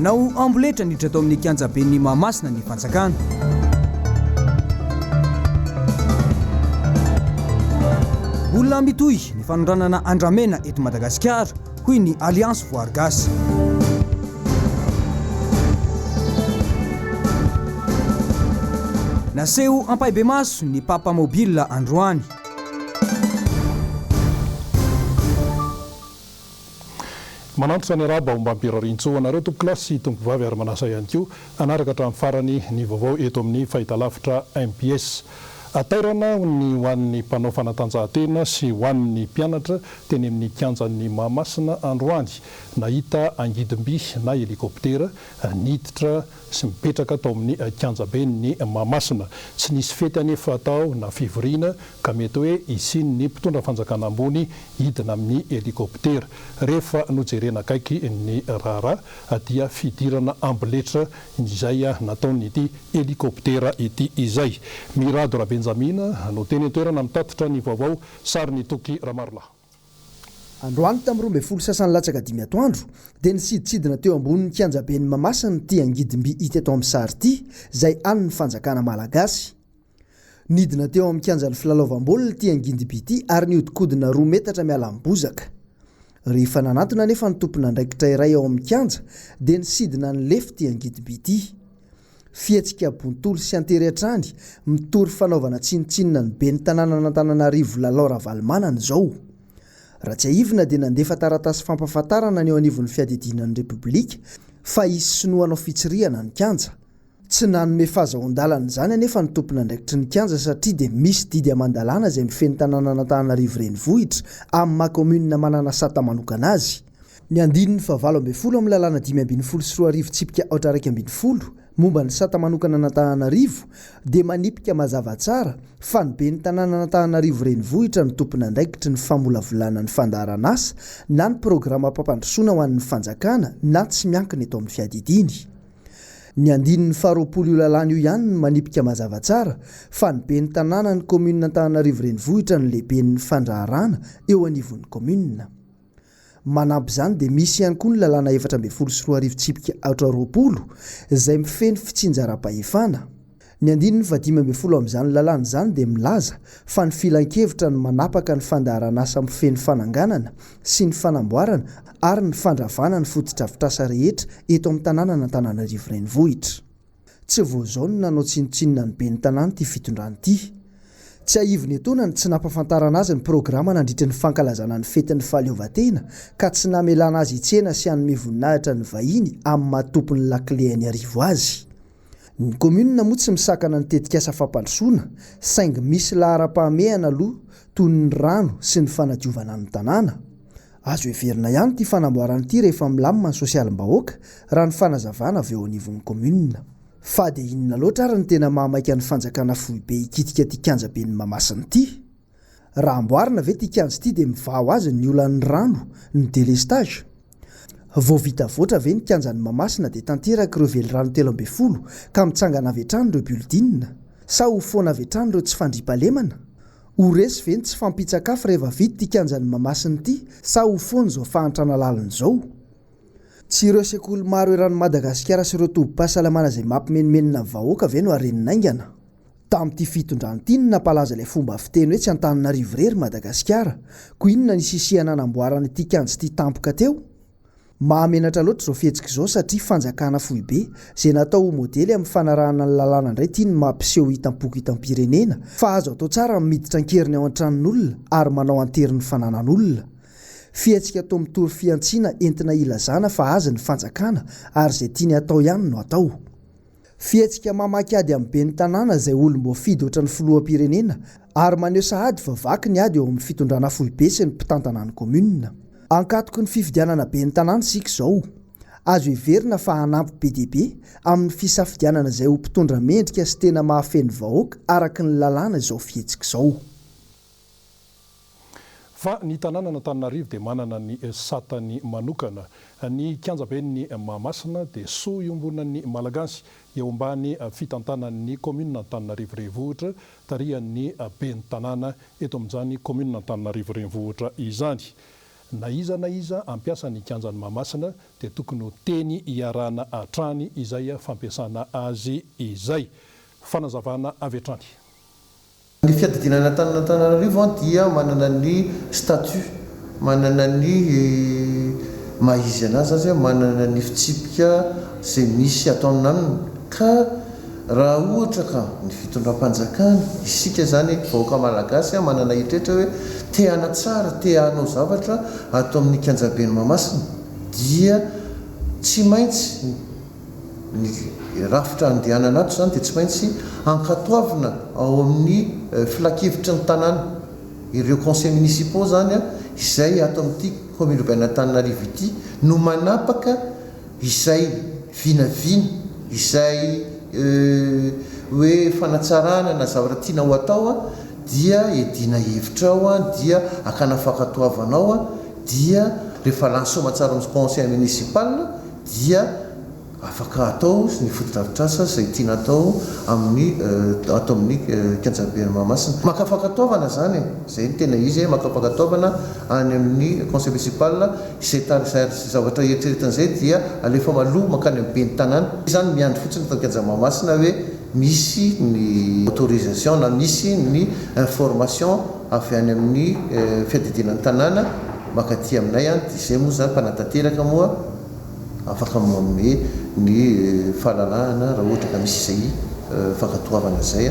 Nanao amboletra niditra tao amin'ny kianjaben'i Mahamasina ny fanjakana. Mbola mitohy ny fanondranana andramena eto Madagasikara, hoy ny Alliance Voary Gasy. Naseho ampahibemaso ny Papa Mobile androany. Manantitra ny arahaba ombam-pirariantsoa anareo tompokolahy sy tompokovavy ary manasa ihany koa hanaraka hatramin'ny farany ny vaovao eto amin'ny fahitalavitra mbs. Hatairana ny ho an'ny mpanao fanatanjahantena sy ho an'ny mpianatra teny amin'ny kianjan'ny Mahamasina androany. Nahita angidim-by na helikoptera niditra sy mipetraka tao amin'ny kianjaben'ny Mahamasina. Tsy nisy fety anefa tao na fivoriana ka mety hoe hisian'ny mpitondra fanjakana ambony hidina amin'ny helikoptera. Rehefa nojerena akaiky ny raharaha dia fidirana amboletra izay nataon'ity helikoptera ity izay. Mirado Rabenjamina no teny an-toerana mitatitra ny vaovao, sarin'i Toky Ramarolahy. Androany tamin'ny 12 sasany latsaka dimy atoandro dia nisidintsidina teo ambonin'ny kianjaben'i Mahamasina ity angidim-by hita eto amin'ny sary ity izay an'ny fanjakana malagasy. Nidina teo amin'ny kianjan'ny filalaovam-baolina ity angidim-by ity ary nihodinkodina roa metatra miala amin'ny bozaka. Rehefa nanantona anefa ny tompon'andraikitra iray ao amin'ny kianja dia nisidina nilefy ity angidim-by ity. Fihetsika bontolo sy antery hatrany, mitory fanaovana tsinontsinona ny ben'ny tanànan'Antananarivo Lalao Ravalomanana izao. Raha tsiahivina dia nandefa taratasy fampahafantarana ny eo anivon'ny fiadidiana ny Repoblika fa hisy sinoa hanao fitsirihana ny kianja. Tsy nanome fahazahoan-dalana izany anefa ny tompon'andraikitry ny kianja satria dia misy didy aman-dalàna izay mifehy ny tanànan'Antananarivo Renivohitra amin'ny maha kaominina manana sata manokana azy. Ny andininy fahavalo ambin'ny folo amin'ny lalàna 2015 tsipika aotra 11 momba ny sata manokana an'Antananarivo dia manipika mazava tsara fa ny ben'ny tanànan'Antananarivo Renivohitra no tompon'andraikitry ny famolavolana ny fandaharan'asa na ny programam-pampandrosoana ho an'ny fanjakana na tsy miankina eto amin'ny fiadidiany. Ny andininy faharoapolo io lalàna io ihany no manipika mazava tsara fa ny ben'ny tanànan'ny kaominina Antananarivo Renivohitra no lehiben'ny fandraharahana eo anivon'ny kaominina. Manampy izany dia misy ihany koa ny lalàna 2014 tsipika aotra 20 izay mifehy ny fitsinjaram-pahefana. Ny andininy faha-15 amin'izany lalàna izany dia milaza fa ny filankevitra no manapaka ny fandaharan'asa mifehy ny fananganana sy ny fanamboarana ary ny fandravana ny fotodrafitrasa rehetra eto amin'ny tanànan'Antananarivo Renivohitra. Tsy vao izao no nanao tsinontsinona ny ben'ny tanàna ity fitondrana ity. Tsiahivina etoana ny tsy nampahafantarana azy ny programa nandritry ny fankalazana ny fetin'ny fahaleovantena ka tsy namelana azy hitsena sy hanome voninahitra ny vahiny amin'ny maha tompon'ny lakile an'Iarivo azy. Ny kaominina moa tsy misakana ny tetikasa fampandrosoana saingy misy laharam-pahamehana aloha toy ny rano sy ny fanadiovana ny tanàna. Azo heverina ihany ity fanamboarana ity rehefa milamina ny sosialim-bahoaka, raha ny fanazavana avy eo anivon'ny kaominina. Fa dia inona loatra ary no tena mahamaika ny fanjakana foibe hikitika ity kianjaben'i Mahamasina ity? Raha amboarina ve ity kianja ity dia mivaha ho azy ny olan'ny rano, ny délestage? Vao vita voatra ve ny kianjan'i Mahamasina dia tanteraka ireo velirano 13 ka mitsangana avy hatrany ireo building? Sa ho foana avy hatrany ireo tsy fandriampahalemana? Ho resy ve ny tsy fahampian-tsakafo rehefa vita ity kianjan'i Mahamasina ity sa ho foana izao fahantrana lalina izao? Tsy ireo sekoly maro eran'i Madagasikara sy ireo tobim-pahasalamana izay mampimenomenona ny vahoaka ve no harenina haingana? Tamin'ity fitondrana ity no nampalaza ilay fomba fiteny hoe tsy Antananarivo irery Madagasikara, koa inona ny hisisihana hanamboarana ity kianja ity tampoka teo? Mahamenatra loatra izao fihetsika izao satria fanjakana foibe izay natao ho modely amin'ny fanarahana ny lalàna indray ity no mampiseho hitam-poko hitam-pirenena fa azo atao tsara ny miditra an-keriny ao an-tranon'olona ary manao an-tery ny fananan'olona. Fihetsika toa mitory fihantsiana entina hilazana fa azy ny fanjakana ary izay tiany hatao ihany no atao. Fihetsika mamaky ady amin'ny ben'ny tanàna izay olom-boafidy ohatran'ny filoham-pirenena ary maneho sahady fa vaky ny ady eo amin'ny fitondrana foibe sy ny mpitantana ny commune. Ankatoky ny fifidianana ben'ny tanàna isika izao. Azo heverina fa hanampy be dia be amin'ny fisafidianana izay ho mpitondra mendrika sy tena mahafehy ny vahoaka araka ny lalàna izao fihetsika izao. Fa ny tanànan'Antananarivo dia manana ny satany manokana. Ny kianjaben'ny Mahamasina dia soa iombonan'ny Malagasy eo ambany fitantanan'ny kaominina Antananarivo Renivohitra, tarihan'ny ben'ny tanàna eto amin'izany kaominina Antananarivo Renivohitra izany. Na iza na iza hampiasa ny kianjan'i Mahamasina dia tokony ho teny iarahana hatrany izay fampiasana azy izay. Fanazavana avy hatrany. Ny fiadidiana an'Antananarivo dia manana ny statut, manana ny maha izy anazy azy, manana ny fitsipika izay misy ato aminy ka raha ohatra ka ny fitondram-panjakana, isika izany vahoaka malagasy manana eritreritra hoe te hanatsara, te hanao zavatra ato amin'ny kianjaben'i Mahamasina dia tsy maintsy Ny rafitra andehanana ato izany dia tsy maintsy ankatoavina ao amin'ny filankevitry ny tanàna. Ireo conseils municipaux izany izay ato amin'ity commune urbaine Antananarivo ity no manapaka izay vinavina, izay hoe fanatsarana na zavatra tiana ho atao dia iadiana hevitra ao dia akana fankatoavana ao dia rehefa lany soamantsara amin'ny conseil municipal dia afaka atao ny fotodrafitrasa izay tiana atao amin'ny ato amin'ny kianjaben'i Mahamasina. Maka fankatoavana izany e! Izay no tena izy e, maka fankatoavana any amin'ny conseil municipal, izay tar izay zavatra eritreretina izay dia alefa maloha mankany amin'ny ben'ny tanàna. Izany miandry fotsiny eto an-kianja Mahamasina hoe misy ny autorisation na misy ny information avy any amin'ny fiadidiana ny tanàna mankaty aminay any, dia izay moa izany mpanatanteraka moa. Afaka manome ny fahalalahana raha ohatra ka misy izay fankatoavana izay.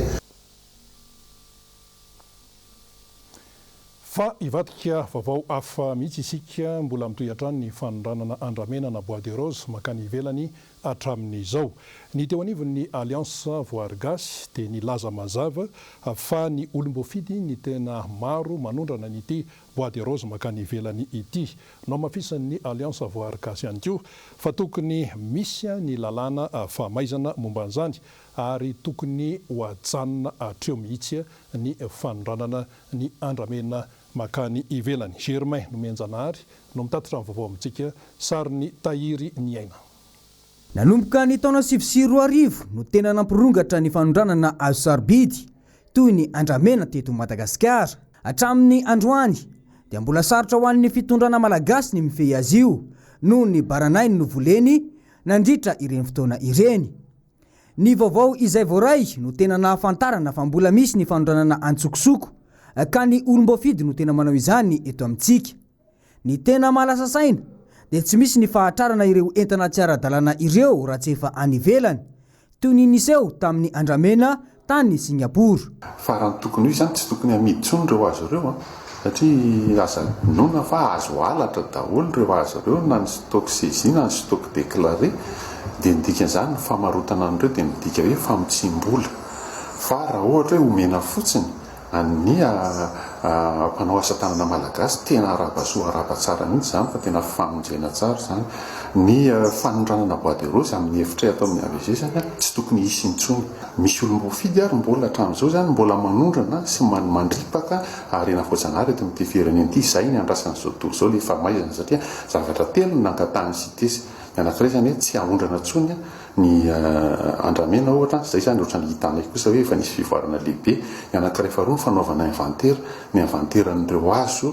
Fa hivadika vaovao hafa mihitsy isika, mbola mitohy hatrany ny fanondranana andramena na bois de rose mankany ivelany hatramin'izao. Ny teo anivon'ny Alliance Voahary Gasy dia nilaza mazava fa ny olom-boafidy ny tena maro manondrana an'ity bois de rose mankany ivelany ity. Nohamafisan'ny Alliance Voahary Gasy ihany koa fa tokony misy ny lalàna famaizana momba an'izany ary tokony ho ajanona hatreo mihitsy ny fanondranana ny andramena makany ivelany. Germain Nomenjanahary no mitatitra ny vaovao amintsika, sarin'ny Tahiry ny aina. Nanomboka ny taona 2009 no tena nampirongatra ny fanondranana hazo sarobidy toy ny andramena teto Madagasikara. Hatramin'ny androany dia mbola sarotra ho an'ny fitondrana malagasy ny mifehy azy io noho ny baranainy novoleny nandritra ireny fotoana ireny. Ny vaovao izay voaray no tena nahafantarana fa mbola misy ny fanondranana antsokosoko ka ny olom-boafidy no tena manao izany eto amintsika. Ny tena mahalasa saina dia tsy misy ny fahatrarana ireo entana tsy ara-dalàna ireo raha tsy efa any ivelany, toy ny niseho tamin'ny andramena tany Singapour. Fa raha ny tokony ho izy izany tsy tokony hamidy intsony ireo hazo ireo an! Satria aza adinoina fa hazo halatra daholo ireo hazo ireo na ny stock saisi na ny stock déclaré dia ny dikan'izany ny famarotana an'ireo dia midika hoe famotsiam-bola fa raha ohatra hoe omena fotsiny An'ny mpanao asa tanana malagasy, tena arahaba soa arahaba tsara mihitsy izany fa tena famonjena tsara izany. Ny fanondranana bois de rose amin'ny hevitray ato amin'ny AVG izany tsy tokony hisy intsony. Misy olom-boafidy ary mbola hatramin'izao izany mbola manondrana sy mandripaka harena voajanahary eto amin'ity firenena ity. Izay ny andrasan'izao tontolo izao ilay famaizana satria zavatra telo no nangatahan'ny CITES. Ny anankiray izany hoe tsy haondrana intsony Ny andramena ohatra, izay izany ohatran'ny hitanay kosa hoe efa nisy fivoarana lehibe. Ny anankiray faharoa ny fanaovana inventaire, ny inventaire an'ireo hazo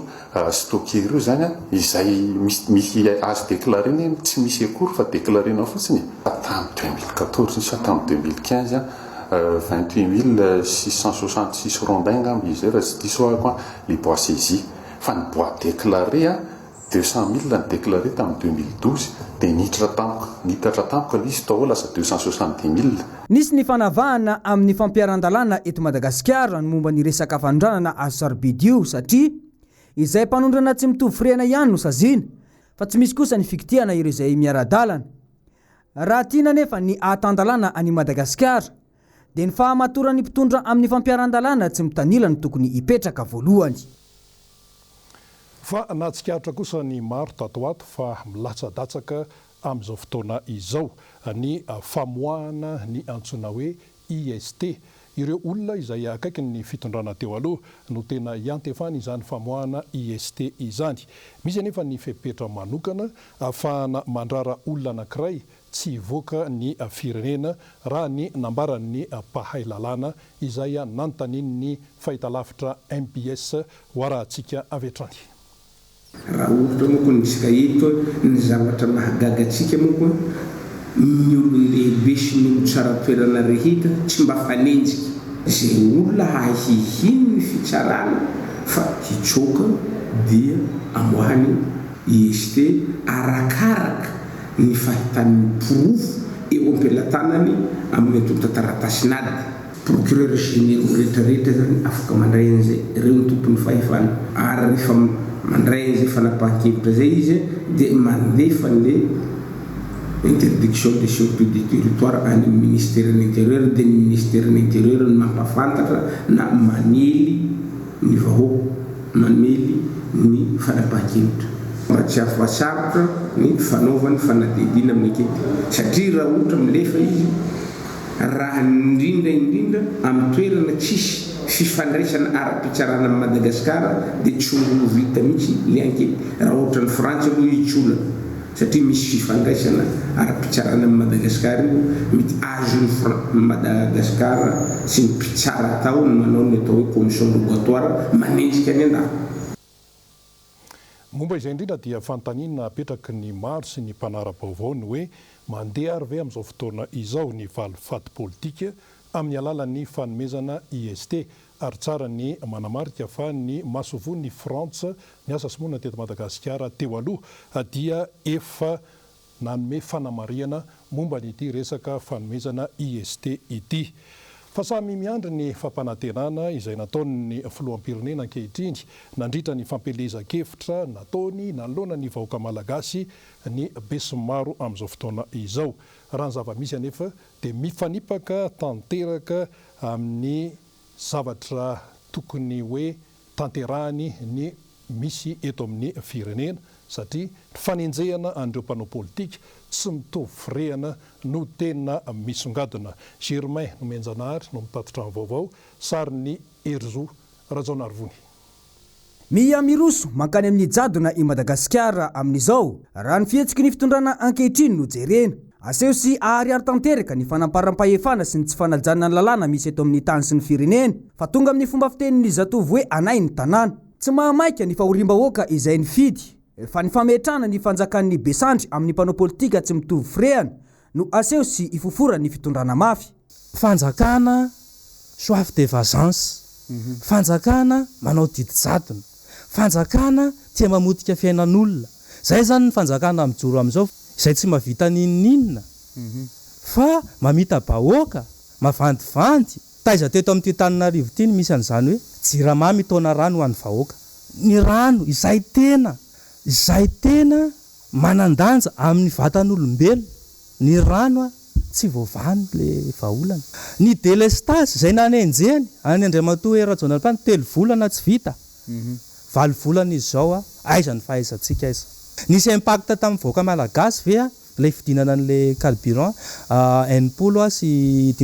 stocké ireo izany an, izay misy misy azo déclarer-na eny, tsy misy akory fa déclarer-na fotsiny e. Tamin'ny 2014 sa tamin'ny 2015 an, 28666 rondins angamba izy izay raha tsy diso ahako an, les bois saisis. Fa ny bois déclaré an, 200 000 ny déclaré tamin'ny 2012 dia niditra tampoka, nitatra tampoka ilay izy tao lasa 270 000. Nisy ny fanavahana amin'ny fampiharan-dalàna eto Madagasikara ny momba ny resaka fanondranana hazo sarobidy io satria izay mpanondrana tsy mitovy firehana ihany no saziana fa tsy misy kosa ny fikitihana ireo izay miara-dalana. Raha tiana anefa ny hahatan-dalàna an'i Madagasikara dia ny fahamatoran'ny mpitondra amin'ny fampiharan-dalàna tsy mitanila no tokony hipetraka voalohany. Fa nahatsikaritra kosa ny maro tato ho ato fa milatsadatsaka amin'izao fotoana izao ny famoahana ny antsoina hoe IST. Ireo olona izay akaikin'ny fitondrana teo aloha no tena iantefany izany famoahana IST izany. Misy anefa ny fepetra manokana ahafahana mandrara olona anankiray tsy hivoaka ny firenena, raha ny nambaran'ny mpahay lalàna izay nanontanian'ny fahitalavitra mbs ho arahantsika avy hatrany. Raha ohatra manko ny tsika eto ny zavatra mahagaga antsika manko ny olon-dehibe sy ny olon-tsara toerana rehetra tsy mba fanenjika izay olona hahihiny ny fitsarana fa hitsoaka dia amoahany IST arakaraka ny fahitany ny porofo eo am-pelatanany amin'ny antontan-taratasin'ady. Procureur généraux rehetra rehetra zany afaka mandray an'izay, ireo no tompon'ny fahefana ary rehefa mandray an'izay fanapahan-kevitra zay izy dia mandefa an'le interdiction de sortie du territoire any amin'ny ministeran'ny intérieur dia ny ministeran'ny intérieur no mampahafantatra na manely ny vahoaka, mamely ny fanapahan-kevitra. Mba tsy hahavoasarotra ny fanaovany fanadihadiana amin'ny ankety satria raha ohatra milefa izy Raha indrindra indrindra amin'ny toerana tsisy fifandraisana ara-pitsarana amin'i Madagasikara dia tsy ho vita mihitsy le ankety. Raha ohatran'i Frantsa aloha io tsy olana satria misy fifandraisana ara-pitsarana amin'i Madagasikara io, mety azon'i Fran Madagasikara sy ny mpitsara atao ny manao ny atao hoe commission rogatoire manenjika any an-dafy. Momba izay indrindra dia fanontaniana apetraky ny maro sy ny mpanara-baovao ny hoe mandeha ary ve amin'izao fotoana izao ny valifaty politika amin'ny alalan'ny fanomezana IST ary tsara ny manamarika fa ny masoivohon'i Frantsa niasa sy monina teto Madagasikara teo aloha dia efa nanome fanamarihana momba an'ity resaka fanomezana IST ity. Fa samy miandry ny fampanantenana izay nataon'ny filoham-pirenena ankehitriny nandritra ny fampielezan-kevitra nataony nanoloana ny vahoaka malagasy ny besinimaro amin'izao fotoana izao. Raha ny zava-misy anefa dia mifanipaka tanteraka amin'ny zavatra tokony hoe tanterahiny ny misy eto amin'ny firenena satria ny fanenjehana an'ireo mpanao politika tsy mitovy firehana no tena misongadina. Germain Nomenjanahary no mitatitra ny vaovao, sarin'i Herizo Rajaonarivony. Miha miroso mankany amin'ny jadona i Madagasikara amin'izao, raha ny fihetsiky ny fitondrana ankehitriny no jerena. Aseho sy aharihary tanteraka ny fanamparam-pahefana sy ny tsy fanajana ny lalàna misy eto amin'ny tany sy ny firenena, fa tonga amin'ny fomba fitenin'ny zatovo hoe anay ny tanàna. Tsy mahamaika ny fahoriam-bahoaka izay nifidy, fa ny fametrahana ny fanjakan'ny besandry amin'ny mpanao politika tsy mitovy firehana no aseho sy ifoforan'ny fitondrana mafy. Fanjakana soif de vagence, fanjakana manao didy jadona, fanjakana tia mamotika fiainan'olona, zay zany ny fanjakana mijoro amizao, izay tsy mahavita n'inon'inona fa mamita-bahoaka, mavandivandy, taiza teto amin'ity Antananarivo ity no misy an'izany hoe jirama mitaona rano ho an'ny vahoaka, ny rano izay tena izay tena manan-danja amin'ny vatan'olombelona, ny rano Tsy voavahany le vahaolana. Ny delestazy izay nanenjehany an'i Andriamatoa Hery Rajaonarimampianina telo volana tsy vita. Valo volana izy izao a! Aiza ny fahaizantsika aiza? Nisy impact tamin'ny vahoaka malagasy ve ilay fidinana an'ilay carburant 160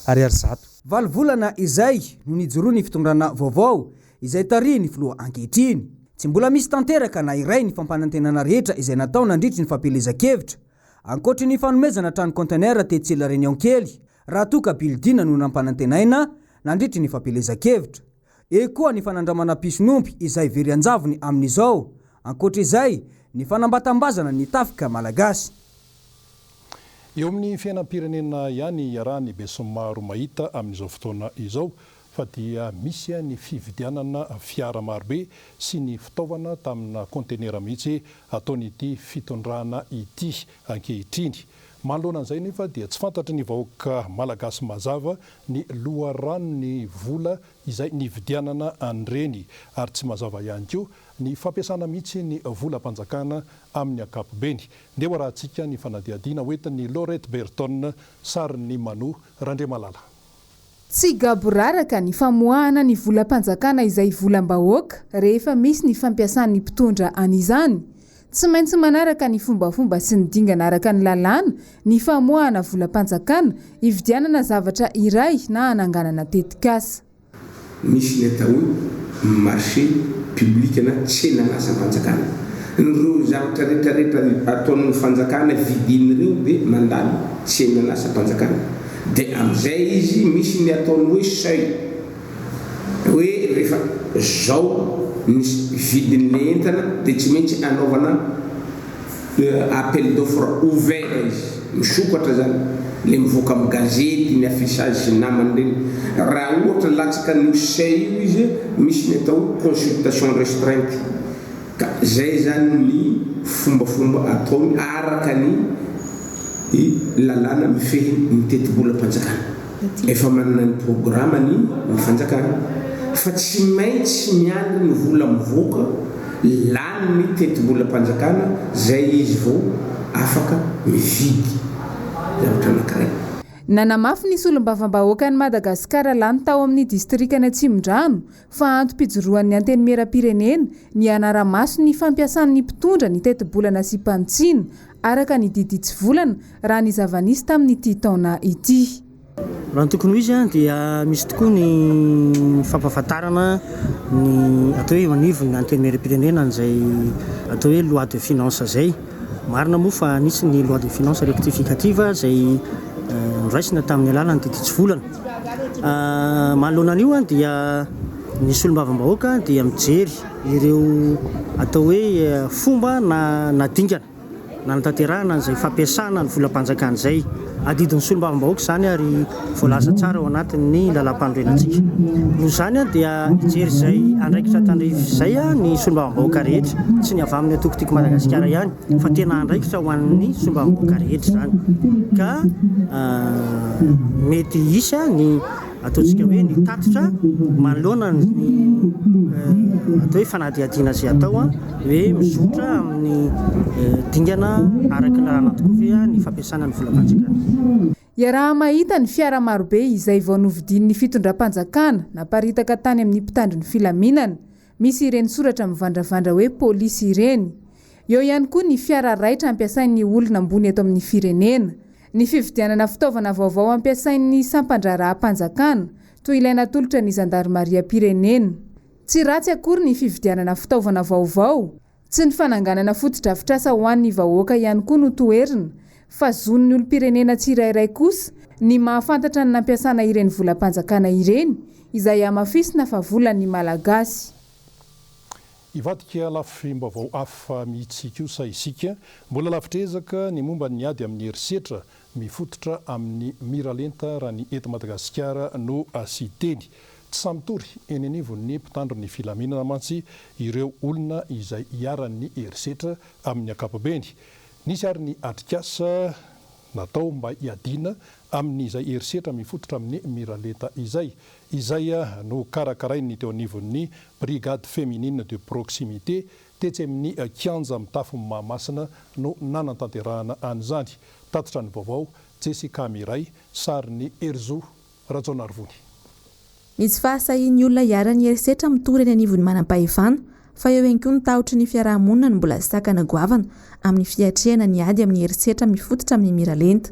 ariary 100? Valo volana izay no nijoroan'ny fitondrana vaovao izay tarihin'ny filoha ankehitriny. Tsy mbola misy tanteraka na iray ny fampanantenana rehetra izay natao nandritry ny fampielezan-kevitra Ankoatry ny fanomezana trano conteneur tetsy La Réunion kely, raha toa ka building no nampanantenaina nandritry ny fampielezan-kevitra. Eo koa ny fanandramana pison'omby izay very an-javony amin'izao. Ankoatra izay, ny fanambatambazana ny tafika malagasy. Eo amin'ny fiainam-pirenena ihany iarahan'ny besinimaro mahita amin'izao fotoana izao fa dia misy ny fividianana fiara marobe sy ny fitaovana tamina kaontenera mihitsy ataon'ity fitondrana ity ankehitriny. Manoloana an'izay anefa dia tsy fantatry ny vahoaka malagasy mazava ny loharanon'ny vola izay nividianana an'ireny ary tsy mazava ihany koa ny fampiasana mihitsy ny volam-panjakana amin'ny ankapobeny. Ndeha ho arahantsika ny fanadihadiana hoentin'i Laurette Berton, sarin'i Manu Randriamalala. Tsy gaboraraka ny famoahana ny volam-panjakana izay volam-bahoaka rehefa misy ny fampiasan'ny mpitondra an'izany. Tsy maintsy manaraka ny fombafomba sy ny dingana araka ny lalàna ny famoahana volam-panjakana hividianana zavatra iray na hananganana tetikasa. Misy ny atao hoe marché public na tsenan'asam-panjakana. Ireo zavatra rehetrarehetra ataon'ny fanjakana vidiany ireo dia mandalo tsenan'asam-panjakana. Dia amin'izay izy misy ny ataony hoe seuil, hoe rehefa zao. ny vidin'ilay entana dia tsy maintsy anaovana appel d'offre ouvert izy, misokatra zany, le mivoaka amin'ny gazety, ny affichage sy ny namany ireny. Raha ohatra latsaka an'io seuil io izy, misy ny atao consultation restreinte. Ka zay zany ny fombafomba ataony araka ny lalàna mifehy ny tetibolam-panjakana. Efa manana ny programany ny fanjakana fa tsy maintsy miandry ny vola mivoaka lany ny tetibolam-panjakana zay izy vao afaka mividy zavatra anakiray. Nanamafy ny solombavambahoakan'i Madagasikara lany tao amin'ny distrikan'i Atsimondrano fa antom-pijoroan'ny Antenimierampirenena ny hanara-maso ny fampiasan'ny mpitondra ny tetibola nasiam-panitsiana araka ny didy hitsivolana raha ny zava-nisy tamin'ity taona ity. Raha ny tokony ho izy dia misy tokoa ny fampahafantarana ny atao hoe eo anivon'ny Antenimierampirenena an'izay atao hoe loi de finance izay. Marina moa fa nisy ny loi de finance rectificative izay noraisina tamin'ny alalan'ny didy hitsivolana. Manoloana an'io dia ny solombavambahoaka dia mijery ireo atao hoe fomba na na dingana nanatanterahana an'izay fampiasana ny volam-panjakana izay. Adidin'ny solombavambahoaka izany ary voalaza tsara ao anatin'ny lalàmpanorenantsika. Noho izany dia hijery izay andraikitra tandrify izay ny solombavambahoaka rehetra, tsy ny avy amin'ny antoko Tiako Madagasikara ihany. fa tena andraikitra ho an'ny solombavambahoaka rehetra izany ka mety hisy ny ataontsika hoe ny tatitra manoloana ny atao hoe fanadihadiana izay atao hoe mizotra amin'ny dingana araka ny lalàna tokoa ve ny fampiasana ny volam-panjakana. Iaraha-mahita ny fiara marobe izay vao novidian'ny fitondram-panjakana naparitaka tany amin'ny mpitandro ny filaminana. Misy ireny soratra mivandravandra hoe polisy ireny. Eo ihany koa ny fiara raitra ampiasain'ny olona ambony eto amin'ny firenena. Ny fividianana fitaovana vaovao ampiasain'ny sampan-draharaham-panjakana, toy ilay natolotra ny zandarimariam-pirenena. Tsy ratsy akory ny fividianana fitaovana vaovao. Tsy ny fananganana fotodrafitrasa ho an'ny vahoaka ihany koa no toherina, fa zon'ny olom-pirenena tsirairay kosa ny mahafantatra ny nampiasana ireny volam-panjakana ireny, izay hamafisina fa volan'ny Malagasy. Hivadika lafim-baovao hafa mihitsy kosa isika. Mbola lavitr'ezaka ny momba ny ady amin'ny herisetra mifototra amin'ny miralenta raha ny eto Madagasikara no asian-teny. Tsy sahy mitory eny anivon'ny mpitandro ny filaminana mantsy ireo olona izay iharan'ny herisetra amin'ny ankapobeny. Nisy ary ny atrikasa natao mba hiadiana amin'izay herisetra mifototra amin'ny miralenta izay, izay nokarakarain'ny teo anivon'ny Brigade Féminine de Proximité tetsy amin'ny kianja mitafo Mahamasina no nanantanterahana an'izany. Tatitra ny vaovao, Jessica Miray, sarin'i Herizo Rajaonarivony. Ny tsy fahasahian'ny olona iharan'ny herisetra mitory eny anivon'ny manam-pahefana, fa eo ihany koa ny tahotry ny fiaraha-monina no mbola sakana goavana amin'ny fiatrehana ny ady amin'ny herisetra mifototra amin'ny miralenta.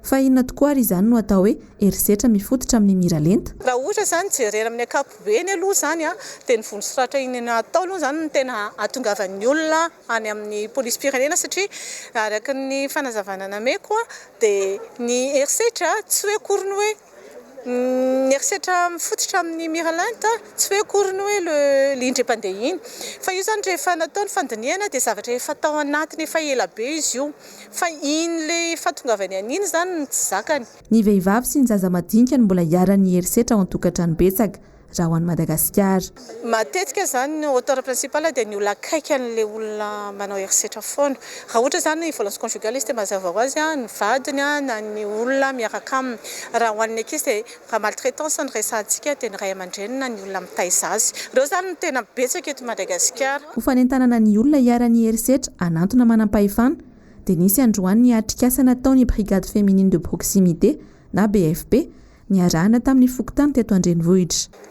Fa inona tokoa ary izany no atao hoe herisetra mifototra amin'ny miralenta? Raha ohatra izany jerena amin'ny ankapobeny aloha izany dia ny vono sy ratra iniana atao aloha izany no tena ahatongavan'ny olona any amin'ny polisim-pirenena satria araka ny fanazavana nameko dia ny herisetra tsy hoe akory ny hoe ny herisetra mifototra amin'ny miralenta tsy hoe akory ny hoe le le indray-mpandeha iny fa io izany rehefa natao ny fandinihana dia zavatra efa tao anatiny efa ela be izy io fa iny le fahatongavany an'iny izany no tsy zakany. Ny vehivavy sy ny zaza madinika no mbola iharan'ny herisetra ao an-tokantrano betsaka, raha ho an'i Madagasikara. Matetika izany ny auteur principal dia ny olona akaiky an'ilay olona manao herisetra foana. Raha ohatra izany violence conjugale izy dia mazava ho azy ny vadiny na ny olona miaraka aminy. Raha ho an'ny ankizy dia raha maltraitance no resahantsika dia ny ray aman-dreny na ny olona mitaiza azy. Ireo izany no tena betsaka eto Madagasikara. Ho fanentanana ny olona iharan'ny herisetra hanantona manam-pahefana dia nisy androany ny atrikasa nataon'ny Brigade Féminine de Proximité na BFP niarahana tamin'ny fokontany teto an-drenivohitra.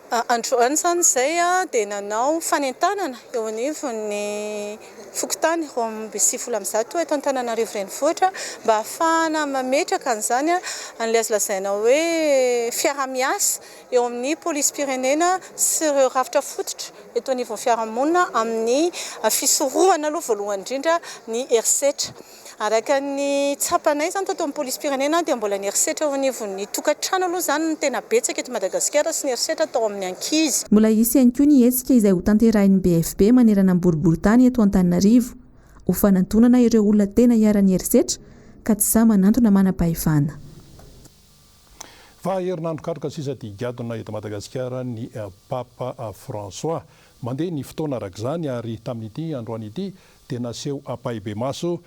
Androany izany izay dia nanao fanentanana eo anivon'ny fokontany 192 eto Antananarivo Renivohitra mba hahafahana mametraka an'izany an'ilay azo lazaina hoe fiaraha-miasa eo amin'ny polisim-pirenena sy ireo rafitra fototra eto anivon'ny fiarahamonina amin'ny fisorohana aloha voalohany indrindra ny herisetra. Araka ny tsapanay izany tato amin'ny polisim-pirenena dia mbola ny herisetra eo anivon'ny tokantrano aloha izany no tena betsaka eto Madagasikara sy ny herisetra atao amin'ny ankizy. Mbola hisy ihany koa ny hetsika izay hotanterahin'ny BFP manerana ny boriborintany eto Antananarivo ho fanantonana ireo olona tena iharan'ny herisetra ka tsy sahy manantona manam-pahefana. Fa herinandro katroka sisa dia higadona eto Madagasikara ny Papa François. Mandeha ny fotoana araka izany ary tamin'ity androany ity dia naseho ampahibemaso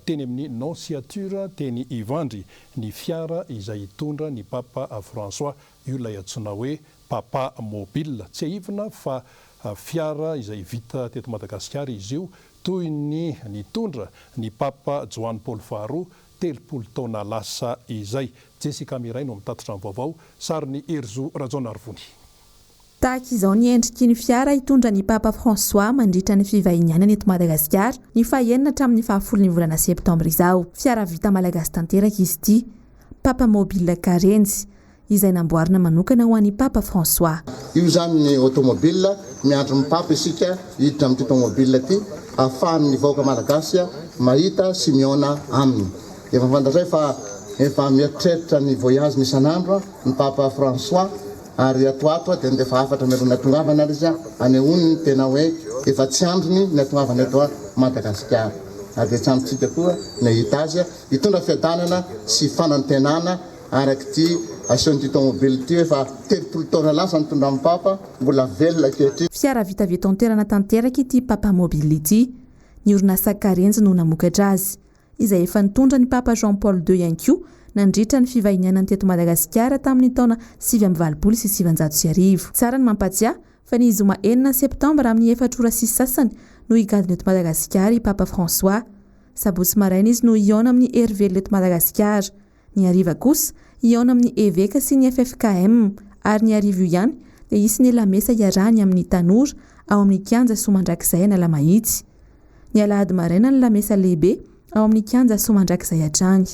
teny amin'ny Nonciature teny Ivandry ny fiara izay hitondra ny Papa François, io ilay antsoina hoe Papa Mobile. Tsiahivina fa fiara izay vita teto Madagasikara izy io toy ny nitondra ny Papa Joany Paoly faharoa 30 taona lasa izay. Jessica Miray no mitatitra ny vaovao, sarin'i Herizo Rajaonarivony. Tahaka izao ny endriky ny fiara hitondra ny Papa François mandritra ny fivahinianany eto Madagasikara ny fahenina hatramin'ny fahafolon'ny volana septambra izao. Fiara vita malagasy tanteraka izy ity, Papa Mobile Karenjy, izay namboarina manokana ho an'i Papa François. Io izany ny automobile, miandry ny Papa isika hiditra amin'ity tomobile ity ahafahan'ny vahoaka malagasy mahita sy mihaona aminy. Efa fantatray fa efa mieritreritra ny voyage-ny isan'andro ny Papa François Ary ato ato dia andefa hafatra mialoha ny hatongavany ary izy hanehoany ny tena hoe efa tsy andriny ny hatongavany eto Madagasikara. Ary dia tsy andrintsika koa ny hahita azy hitondra fiadanana sy fanantenana araka ity asehon'ity tomobile ity hoe efa 30 taona lasa nitondran'ny Papa, mbola velona ankehitriny. Fiara vita avy eto an-toerana tanteraka ity Papa Mobile ity. Ny orinasa Karenjy no namokatra azy. izay efa nitondra ny Papa Jean Paul ii ihany koa nandritra ny fivahinianany teto Madagasikara tamin'ny taona 1989. Tsara ny mampatsiahy fa ny zoma enina septambra amin'ny efatra ora sy sasany no higadona eto Madagasikara i Papa François. Sabotsy maraina izy no hihaona amin'ny Hery Velona eto Madagasikara. Ny hariva kosa, hihaona amin'ny Eveka sy ny ffkm ary ny hariva io ihany dia hisy ny lamesa hiarahany amin'ny tanora ao amin'ny kianja Soamandrakizay Analamahitsy. Ny alahady maraina ny lamesa lehibe ao amin'ny kianja Soamandrakizay hatrany.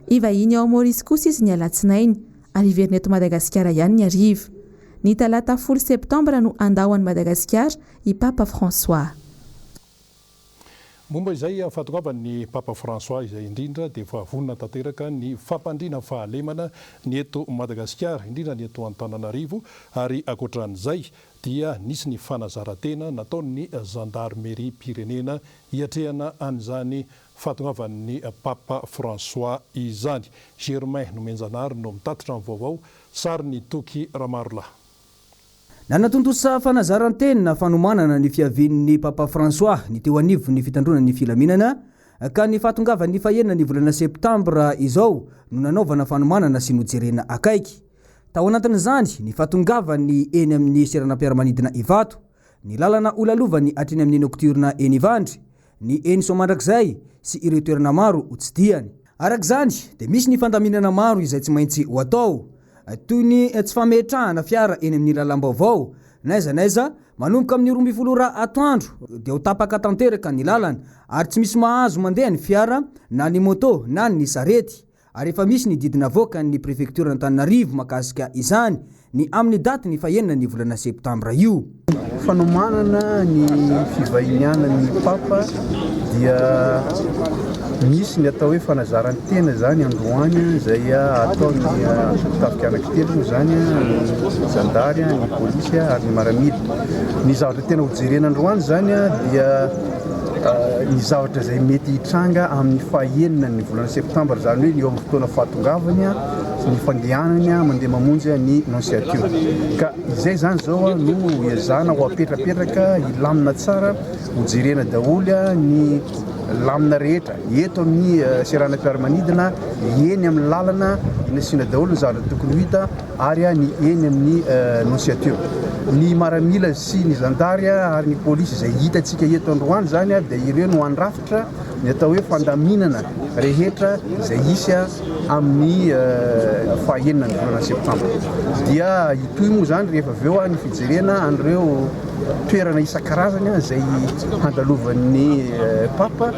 Hivahiny ao Maorisy kosa izy ny alatsinainy ary hiverina eto Madagasikara ihany ny hariva. Ny talata folo septambra no handao an'i Madagasikara i Papa François. Momba izay fahatongavan'ny Papa François izay indrindra dia efa vonona tanteraka ny fampandriana fahalemana ny eto Madagasikara, indrindra ny eto Antananarivo ary ankoatran'izay dia nisy ny fanazaran-tena nataon'ny zandarimeriam-pirenena hiatrehana an'izany fahatongavan'ny Papa François izany. Germain Nomenjanahary no mitatitra ny vaovao, sarin'i Toky Ramarolahy. Nanatontosa fanazaran-tena fanomanana ny fiavian'ny Papa François ny teo anivon'ny fitandroana ny filaminana ka ny fahatongavan'ny fahenina ny volana septambra izao no nanaovana fanomanana sy nojerena akaiky. Tao anatin'izany ny fahatongavany eny amin'ny seranam-piaramanidina Ivato, ny lalana holalovany hatreny amin'ny Nocturne eny Ivandry, ny eny Soamandrakizay sy ireo toerana maro hotsidihany. Araka izany dia misy ny fandaminana maro izay tsy maintsy ho atao, toy ny tsy fametrahana fiara eny amin'ny lalam-baovao n'aiza n'aiza manomboka amin'ny 12 ora atoandro dia ho tapaka tanteraka ny lalana ary tsy misy mahazo mandeha ny fiara na ny moto na ny sarety ary efa misy ny didy navoakan'ny prefektioran'Antananarivo makasika izany ny amin'ny daty ny fahenina ny volana septambra io. Fanomanana ny fivahinianan'ny Papa dia misy ny atao hoe fanazaran-tena izany androany izay ataon'ny tafika anankitelo moa izany, ny zandary, ny polisy ary ny maramila. Ny zavatra tena hojerena androany izany dia ny zavatra izay mety hitranga amin'ny fahenina ny volana septambra, izany hoe eo amin'ny fotoana fahatongavany sy ny fandehanany mandeha mamonjy ny nonciature. Ka izay izany izao no ezahana ho apetrapetraka hilamina tsara, hojerena daholo ny lamina rehetra eto amin'ny seranam-piaramanidina, eny amin'ny lalana, nasiana daholo ny zavatra tokony ho hita. ary ny eny amin'ny Nonciature. Ny maramila sy ny zandary ary ny polisy izay hitantsika eto androany izany dia ireo no handrafitra ny atao hoe fandaminana rehetra izay hisy amin'ny fahaenina ny volana septambra. Dia hitohy moa izany rehefa avy eo ny fijerena an'ireo toerana isan-karazany izay handalovan'ny Papa,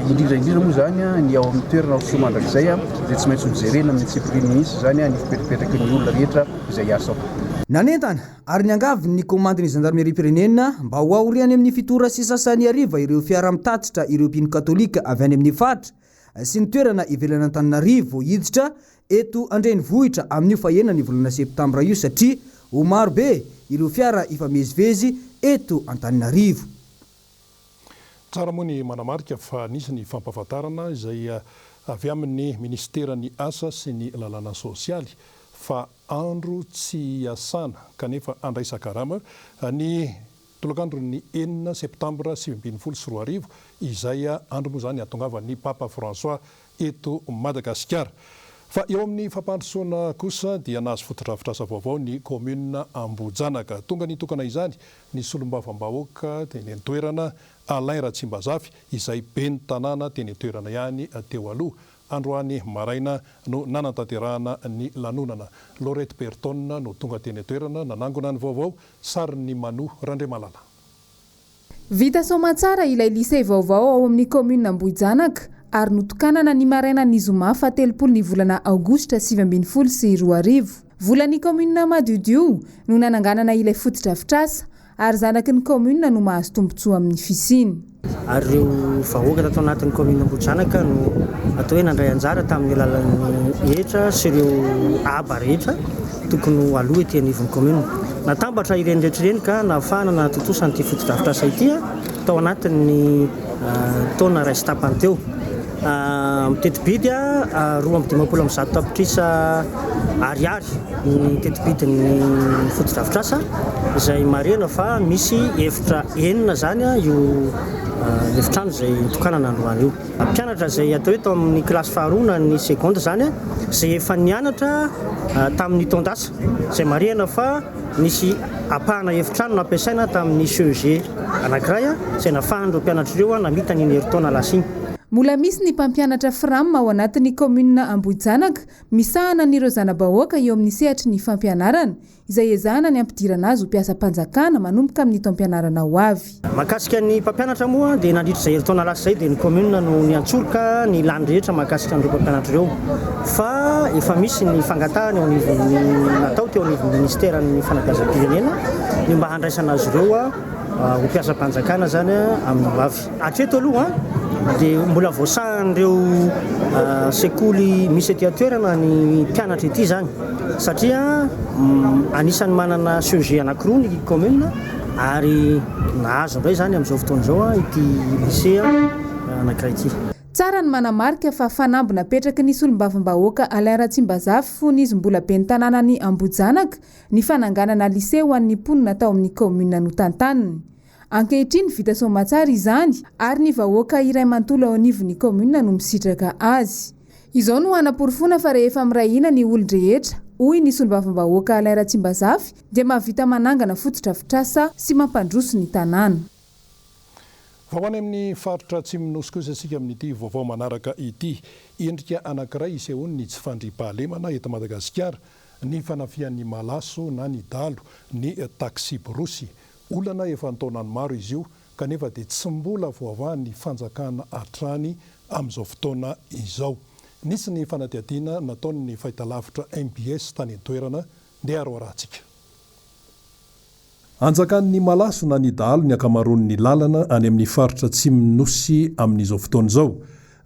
indrindra indrindra moa izany ny ao amin'ny toerana ao Soamandrakizay izay tsy maintsy hojerena amin'ny antsipiriany mihitsy izany ny fipetrapetraky ny olona rehetra izay hiasa ao. Nanentana ary niangavy ny komandin'ny zandarimeriam-pirenena mba ho aoriany amin'ny fito ora sy sasany hariva ireo fiara mitatitra ireo mpino katolika avy any amin'ny faritra. sy ny toerana ivelan'Antananarivo vao hiditra eto an-drenivohitra amin'io fahenina ny volana septambra io satria ho maro be ireo fiara hifamezivezy eto Antananarivo. Tsara moa ny manamarika fa nisy ny fampahafantarana izay avy amin'ny minisiteran'ny Asa sy ny lalàna sosialy fa andro tsy iasana kanefa andraisan-karama ny tolakandron'ny enina septambra 2019 izay andro moa izany hahatongavan'ny Papa François eto Madagasikara. Fa eo amin'ny fampandrosoana kosa dia nahazo fotodrafitrasa vaovao ny kaominina Ambohijanaka. Tonga nitokana izany ny solombavambahoaka teny an-toerana, Alain Ratsimbazafy, izay ben'ny tanàna teny an-toerana ihany teo aloha. Androany maraina no nanatanterahana ny lanonana. Laurette Berton no tonga teny an-toerana nanangona ny vaovao, sarin'i Manu Randriamalala. Vita soamantsara ilay lycée vaovao ao amin'ny kaominina Ambohijanaka ary notokanana ny marainan'ny zoma faha 30 ny volana aogositra 2019. Volan'ny kaominina madiodio no nananganana ilay fotodrafitrasa ary zanaky ny kaominina no mahazo tombontsoa amin'ny fisiany. Ary ireo vahoaka tato anatin'ny kaominina Ambohijanaka no atao hoe nandray anjara tamin'ny alalan'ny hetra sy ireo haba rehetra tokony ho aloa ety anivon'ny kaominina. Natambatra ireny rehetra ireny ka nahafahana nanatontosa an'ity fotodrafitrasa ity tao anatin'ny taona iray sy tapany teo. Miteti-bidy 152 tapitrisa ariary ny teti-bidin'ny fotodrafitrasa izay marihana fa misy efitra enina izany io efitrano izay nitokanana androany io. Mpianatra izay atao hoe tao amin'ny kilasy faharoa na ny seconde izany izay efa nianatra tamin'ny taon-dasa izay marihana fa nisy ampahana efitrano nampiasaina tamin'ny CEG anankiray izay nafahan'ireo mpianatra ireo namita an'iny herintaona lasa iny. Mbola misy ny mpampianatra Fram ao anatin'ny kaominina Ambohijanaka misahana an'ireo zana-bahoaka eo amin'ny sehatry ny fampianarana izay ezahana ny hampidirana azy ho mpiasam-panjakana manomboka amin'ny taom-pianarana ho avy. Mahakasika ny mpampianatra moa dia nandritra izay herintaona lasa izay dia ny commune no niantsoroka ny lany rehetra mahakasika an'ireo mpampianatra ireo fa efa misy ny fangatahana eo anivon'ny natao teo anivon'ny ministeran'ny fanabeazam-pirenena ny mba handraisana azy ireo ho mpiasam-panjakana izany amin'ny ho avy. Hatreto aloha dia mbola voasahan'ireo sekoly misy ety an-toerana ny mpianatra ety izany satria anisan'ny manana CEG anankiroa ny commune ary nahazo indray izany amin'izao fotoana izao ity lycée anankiray ity. Tsara ny manamarika fa fanamby napetraky ny solombavambahoaka Alain Ratsimbazafy fony izy mbola ben'ny tanànan'i Ambohijanaka ny fananganana lycée ho an'ny mponina tao amin'ny kaominina notantaniny. Ankehitriny vita soamatsara izany ary ny vahoaka iray manontolo ao anivon'ny kaominina no misitraka azy. Izao no hanaporofoana fa rehefa miray hina ny olon-drehetra, hoy ny solombavambahoaka Alain Ratsimbazafy, dia mahavita manangana fotodrafitrasa sy mampandroso ny tanàna. Vao any amin'ny faritra atsimon'ny Nosy kosa isika amin'ity vaovao manaraka ity. Endrika anankiray isehoan'ny tsy fandriampahalemana eto Madagasikara ny fanafihan'ny malaso na ny dalo ny taksiborosy. Olana efa an-taonany maro izy io kanefa dia tsy mbola voavahan'ny fanjakana hatrany amin'izao fotoana izao. Nisy ny fanadihadiana nataon'ny fahitalavitra mbs tany an-toerana, ndeha ary hoarahantsika. Anjakan'ny malaso na ny dahalo ny ankamaroan'ny lalana any amin'ny faritra atsimon'ny Nosy amin'izao fotoana izao.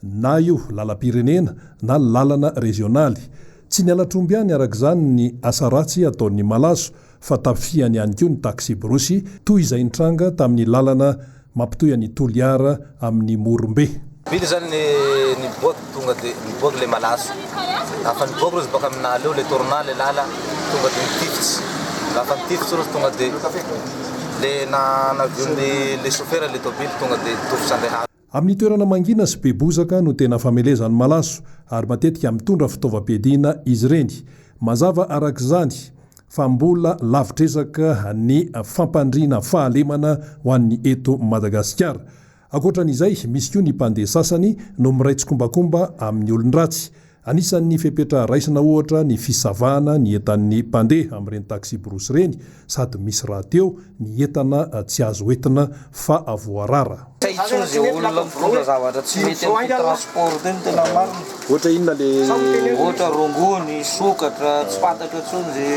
Na io lalam-pirenena na lalana rezionaly. Tsy ny halatr'omby ihany araka izany ny asa ratsy ataon'ny malaso fa tafihany ihany koa ny taksiborosy toy izay nitranga tamin'ny lalana mampitohy an'i Toliara amin'i Morombe. Vita zany ny niboaky tonga de niboaky le malaso afa niboaky rozy baka aminala eo le tournant le lala tonga de nitifitsy lafa nitifitsy rozy tonga de le na navion le chauffeur le tobily tonga de tofitra andeha. Amin'ny toerana mangina sy be bozaka no tena famelezan'ny malaso ary matetika mitondra fitaovam-piadiana izy ireny. Mazava araka izany fa mbola lavitr'ezaka ny fampandriana fahalemana ho an'ny eto Madagasikara. Ankoatran'izay, misy koa ny mpandeha sasany no miray tsikombakomba amin'ny olon-dratsy. Anisan'ny fepetra raisina ohatra ny fisavana ny entan'ny mpandeha amin'ireny taxi-brousse ireny sady misy rahateo ny entana tsy azo entina fa voarara. hay intsony ze olona mitondra zavatra tsy mety amin'ity transport ity no tena marina. Ohatra inona le. Ohatra rongony, sokatra, tsy fantatra intsony ze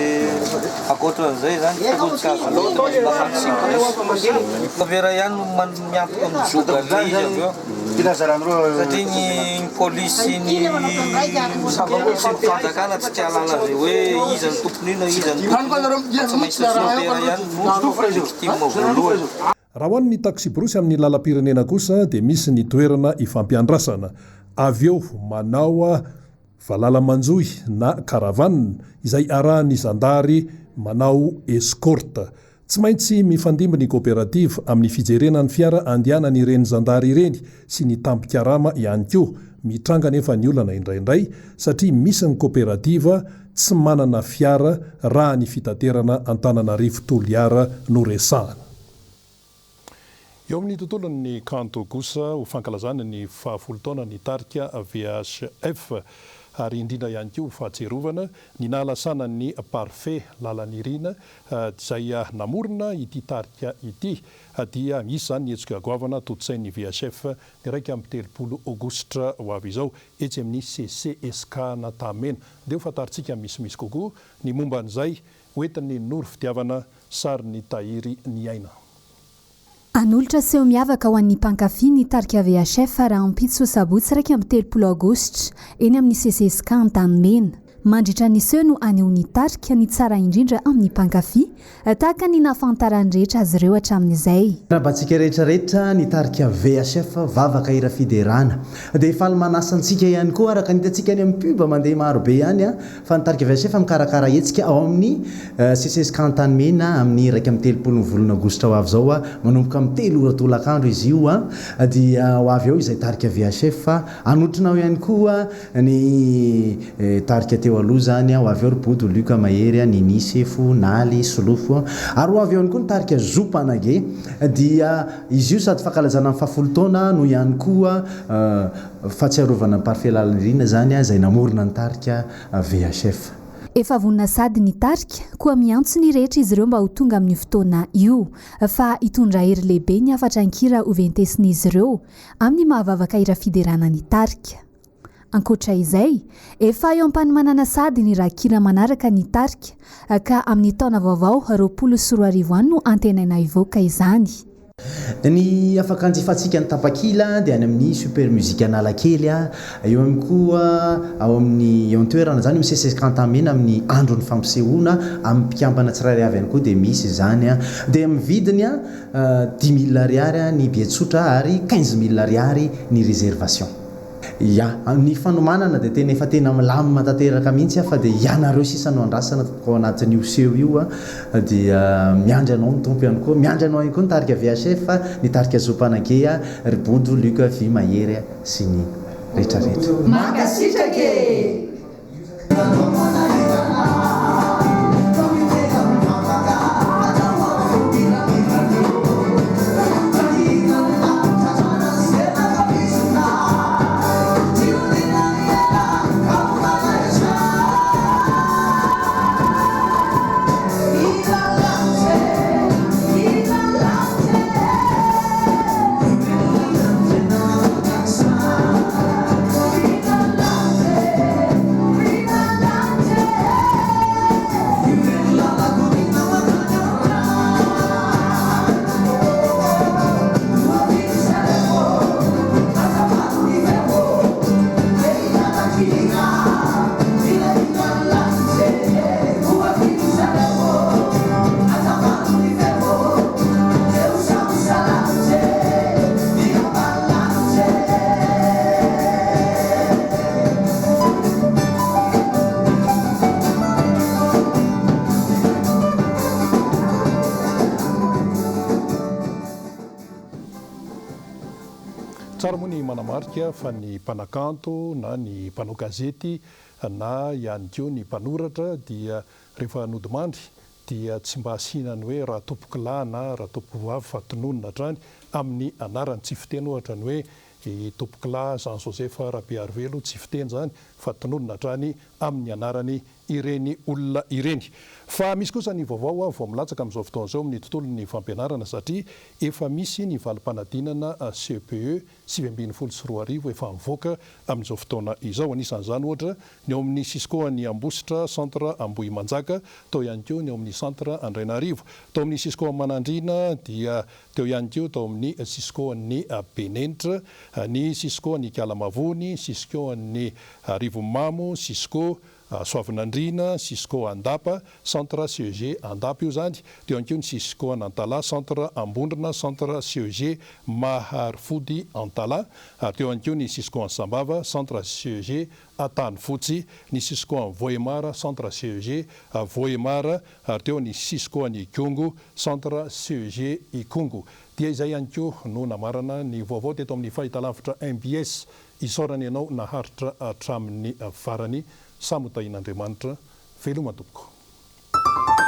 ankoatran'izay zany tokony tsy azo entina mba taxi brousse. Chauffeur ihany no miantoka mijoga an'ilay izy avy eo satria ny polisy sy ny sy ny fanjakana tsy te hahalala izay hoe iza no tompon'io na iza no tompon'io fa tsy maintsy ny chauffeur ihany no victime voalohany. Raha ho an'ny taksiborosy amin'ny lalam-pirenena kosa dia misy ny toerana ifampiandrasana. Avy eo manao valala manjohy na caravane izay arahan'ny zandary manao escorte. Tsy maintsy mifandimby ny coopérative amin'ny fijerena ny fiara andehanan'ireny zandary ireny sy ny tambin-karama ihany koa. Mitranga anefa ny olana indraindray satria misy ny coopérative tsy manana fiara raha ny fitaterana Antananarivo Toliara no resahana. Eo amin'ny tontolon'ny kanto kosa, ho fankalazana ny fahafolo taonan'ny tarika VHF ary indrindra ihany koa ho fahatsiarovana ny nahalasanan'ny Parfait Lalanirina izay namorona ity tarika ity dia hisy izany ny hetsika goavana tontosain'ny VHF ny 31 aogositra ho avy izao etsy amin'ny CCESCA Antanimena. Ndeha ho fantarintsika misimisy kokoa ny momba an'izay hoentin'ny Noro Fitiavana sarin'ny Tahiry Niaina. Hanolotra seho miavaka ho an'ny mpankafy ny tarika VHF rahampitso sabotsy 31 aogositra, eny amin'ny CCESCA Antanimena. Mandritra ny seho no hanehoan'ny tarika ny tsara indrindra amin'ny mpankafy, tahaka ny nahafantaran'ny rehetra azy ireo hatramin'izay. Miarahaba antsika rehetra rehetra ny tarika VHF Vavaka Hira Fiderana. Dia faly manasa antsika ihany koa araka ny hitantsika any amin'ny pub mandeha maro be ihany fa ny tarika VHF mikarakara hetsika ao amin'ny CCSK Antanimena amin'ny 31 ny volana aogositra ho avy izao manomboka amin'ny telo ora tolakandro izy io dia ho avy ao izay tarika VHF hanotrona ao ihany koa Ny tarika teo aloha izany, ho avy eo ry Bodo, Luc, Mahery, Nini, Sefo, Naly, Solofo, ary ho avy eo ihany koa ny tarika Zo Mpanage, dia izy io sady fankalazana ny fahafolo taona no ihany koa fahatsiarovana an'i Parfait Lalanirina izany izay namorona ny tarika VHF. Efa vonona sady ny tarika, koa miantso ny rehetra izy ireo mba ho tonga amin'io fotoana io, fa hitondra hery lehibe ny hafatra an-kira hoventesin'izy ireo, amin'ny maha vavaka hira fiderana ny tarika. Ankoatra izay, efa eo am-panomanana sahady ny rakikira manaraka ny tarika, ka amin'ny taona vaovao 2020 any no antenaina hivoaka izany. Ny afaka hanjifantsika ny tapakila dia any amin'ny Super Music Analakely, eo ihany koa ao amin'ny eo an-toerana izany eo amin'ny CCSK Antanimena amin'ny andron'ny fampisehoana, amin'ny mpikambana tsirairay avy ihany koa dia misy izany. Dia amin'ny vidiny dix mille ariary ny billet tsotra ary quinze mille ariary ny réservation. Ya, ny fanomanana dia tena efa tena milamina tanteraka mihitsy fa dia ianareo sisa no andrasana ao anatin'io seho io dia miandry anao ny Tompo ihany koa, miandry anao ihany koa ny tarika VHF, ny tarika Zo Mpanagea, ry Bodo, Luc, Vy, Mahery sy ny rehetra rehetra. Mankasitraka e! Tsara moa ny manamarika fa ny mpanakanto na ny mpanao gazety na ihany koa ny mpanoratra dia rehefa nodimandry dia tsy mba asiana ny hoe Ratompokolahy na Ratompokovavy fa tononina hatrany amin'ny anarany. Tsy fiteny ohatra ny hoe i Tompokolahy Jean Joseph Rabearivelo, tsy fiteny izany fa tononina hatrany amin'ny anarany. ireny olona ireny. Fa misy kosa ny vaovao vao milatsaka amin'izao fotoana izao amin'ny tontolon'ny fampianarana satria efa misy ny valim-panadinana CEPE 2019 efa mivoaka amin'izao fotoana izao. Anisan'izany ohatra ny ao amin'ny Cisco any Ambositra, Centre Ambohimanjaka, tao ihany koa ny ao amin'ny Centre Andrainarivo. Tao amin'ny Cisco Manandriana dia teo ihany koa tao amin'ny Cisco an'ny Benenitra, ny Cisco an'Ikalamavony, Cisco an'ny Arivonimamo, Cisco Soavinandriana, Cisco Andapa, Centre CEG Andapa io izany, teo ihany koa ny Cisco an'Antalaha, Centre Ambondrona, Centre CEG Maharifody Antalaha, ary teo ihany koa ny Cisco an'i Sambava, Centre CEG Antanifotsy, ny Cisco an'i Vohemar, Centre CEG Vohemar, ary teo ny Cisco an'i Ikongo, Centre CEG Ikongo. Dia izay ihany koa no namarana ny vaovao teto amin'ny fahitalavitra mbs. Isaorana ianao naharitra hatramin'ny farany. Samy ho tahian'Andriamanitra. Veloma tompoko.